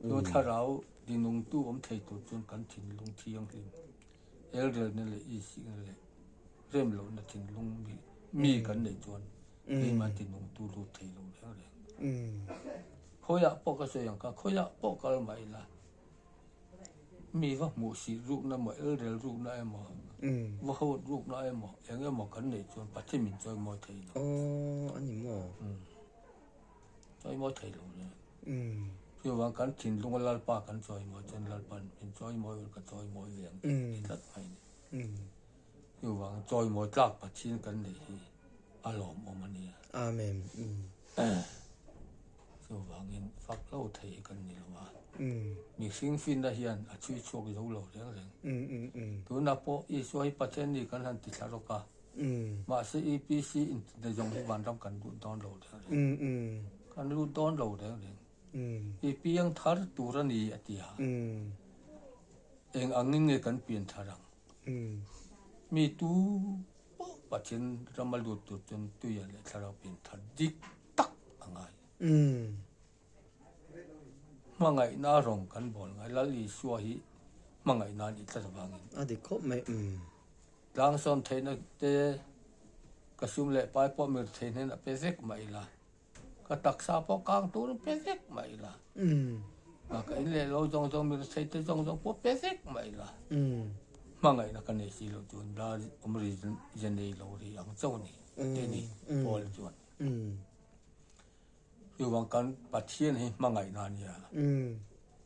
Chu thlarau dinungtu awm thei tur chuan kan thinlung thianghlim, elrelna leh isikna leh remlohna thinlung mi kan neih chuan keimah tinungtu lut thei lo reng reng. Khawiah pawh ka sawi ang kha, khawiah pawh kal mah ila mi va hmuh sih rukna emaw, elrel rukna emaw, va hawt rukna emaw, eng emaw kan neih chuan Pathian min chawimawi thei lo. Aw, a ni maw? Chawimawi thei lo le. Chuvang kan thinlunga Lalpa kan chawimawi chuan Lalpa'n min chawimawi ul ka chawimawi ve ang tih ti tlat mai a ni. Chuvang chawimawi tlak Pathian kan neih hi a lawmawm a nia. Amen. Chuvangin fak lo thei hi kan ni lo a. Mihring finna hian a chhui chhuak zo lo reng reng. Tunah pawh Isua hi Pathian ni kan han ti thla rawk a. Mahse EPC intinna zawng hi vanram kan lut dawn lo reng reng. Kan lut dawn lo reng reng. I piang thar tur a ni a ti a. Eng angin nge kan pian thar ang? Mi tu pawh Pathian rama lut tur chuan tuia leh thlarau pian thar dik tak a ngai. Hmangaihna rawng kan bawl ngai. Lal Isua hi hmangaihna a nih tlat avangin. A dik khawp mai. Tlangsawm theihna te ka sum leh pai pawh mir thei hnen a pe vek mah ila, ka taksa pawh kang turin pe vek mah ila, ka in leh lo zawng zawng mir thei te zawng zawng pawh pe vek mah ila, hmangaihna ka nei si loh chuan la awm ri ze nei lo ri ang chauh a ni, ti a ni Paul chuan. Chuvang kan Pathian hi hmangaihna a nia,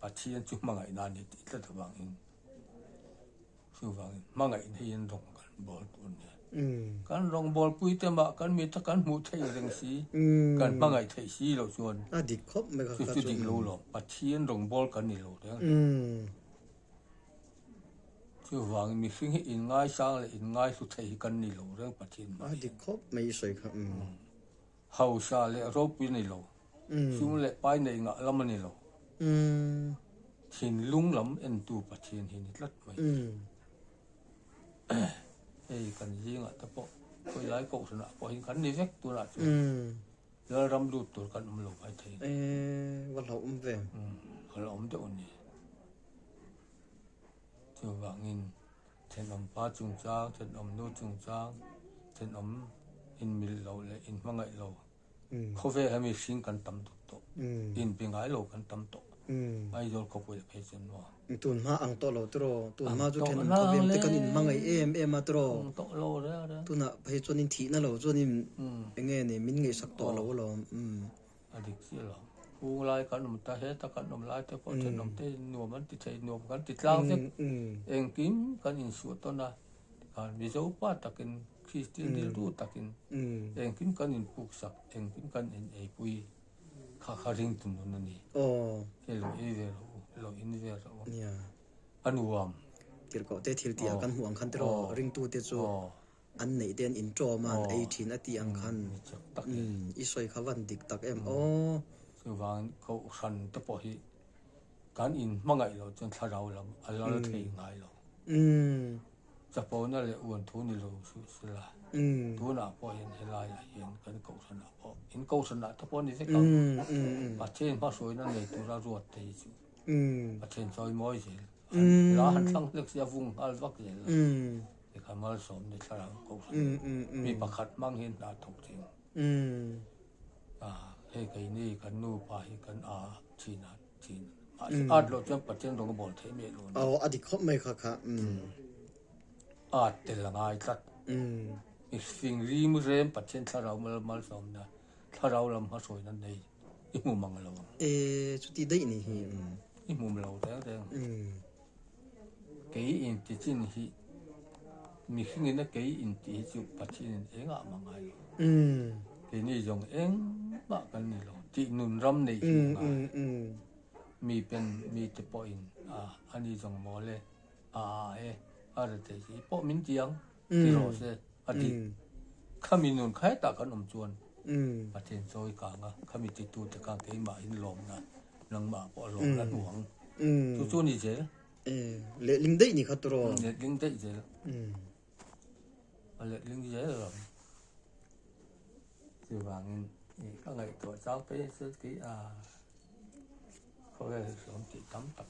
Pathian chu hmangaihna a ni tih tlat avangin. Chuvangin hmangaihna hi an rawng kan bawl tur a nia. Kan rawngbâwl pui te mah kan mita kan hmuh theih reng si, kan hmangaih theih si loh chuan A dik khawp mai kha chu kha chu chu. dik lo lawm. Pathian rawngbâwl kan ni lo reng reng. Chuvangin mihring hi inngaisang leh inngaihlu thei hi kan ni lo reng Pathian hmah A hian. dik khawp mai i sawi kha. Hausa leh ropui a ni lo. Sum leh pai neih ngah lam a ni lo. Thinlung lam entu Pathian hi ni tlat mai. Hei kan zingah te pawh khawi lai kohhranah pawh hian kan ni vek tunah chuan Lalram lut tur kan awm lo mai thei. Va hlauhawm ve. Hlauhawm deuh a ni. Chuvangin thenawm pa chungchang, thenawm nu chungchang, thenawm inmilh loh leh inhmangaih lo Khawvel hi mihring kan tam tuk tawh, inpe ngai lo kan tam tawh. Aizawl khawpui ah phei chuan maw. Tun hma ang tawh lo tiraw, tun hma chu thenawm khawvel te kan inhmangaih em em a tiraw. Ang tawh lo reng reng. Tunah phei chuan in thihna lo chuan in enge ni min ngaihsak tawh lo alawm. A dik chiah lo. Hung lai kan awm ta, heta kan awm lai te pawh thenawm te nuam an ti thei, nuam kan ti tlang vek. Engkim kan insuah tawn a, tikhan Mizo pa takin Kristian rilru takin engkim kan inpuksak, engkim kan in eipui kha kha ringtu nun a ni. Hei lo ei ve rawh u, lo in ve rawh u. A nuam. Tirhkoh te thil tih ah kan hmuh ang khan tiraw ringtu te chu an neih te an inṭawm a, an ei ṭhin a tih ang khan i sawi kha van dik tak em aw. Chuvangin kohhran te pawh hi kan inhmangaih loh chuan thlarau lam a lal thei ngai lo. Chapona leh uan thu ni lo suh sela, tunah pawh hian helaiah hian kan kohhranah pawh, in kohhranah te pawh a ni vek ang, Pathian hmahruaina nei tura ruat te hi chu Pathian chawi mawi zel, hla han thlang hlek si a vung nghal vak zel a, tikhan malsawm ni thlarau kohhran mi pakhat hmang hian hna thawk thin. Hei keini kan nupa hi kan a thin a. Thin. Mahse art loh chuan Pathian rawng a bawl theih miah lo a ni. Aw a dik khawp mai kha kha. Art tel a ngai tlat. I fing rim rem Pathian thlarau mal malsawmna thlarau lam hmahruaina nei i hmu mang lo ang. E chuti daih ni hi. I hmu lo reng reng. Kei inti chin hi mihringin a kei inti hi chu Pathianin engah mah ngai lo. Keini zawng engmah kan ni lo tih nun ram neih hi a ngai. Mi pen mite pawhin a ani zawng mawl e, a a e, a re thei si pawh min ti ang ti rawh se a ti. Khami nun kha hetah kan awm chuan Pathian chawi kang a, khami titute khan keimahin lawmna Nangmah pawh a lawm la hnu ang. Chu chu ni zel. Lehling daih ni kha turaw. Lehling daih zel. A lehling zel alawm. Chuvangin ka ngaihtuah chang phei chu kei a. Khawvel hi hreawm tih tam tak.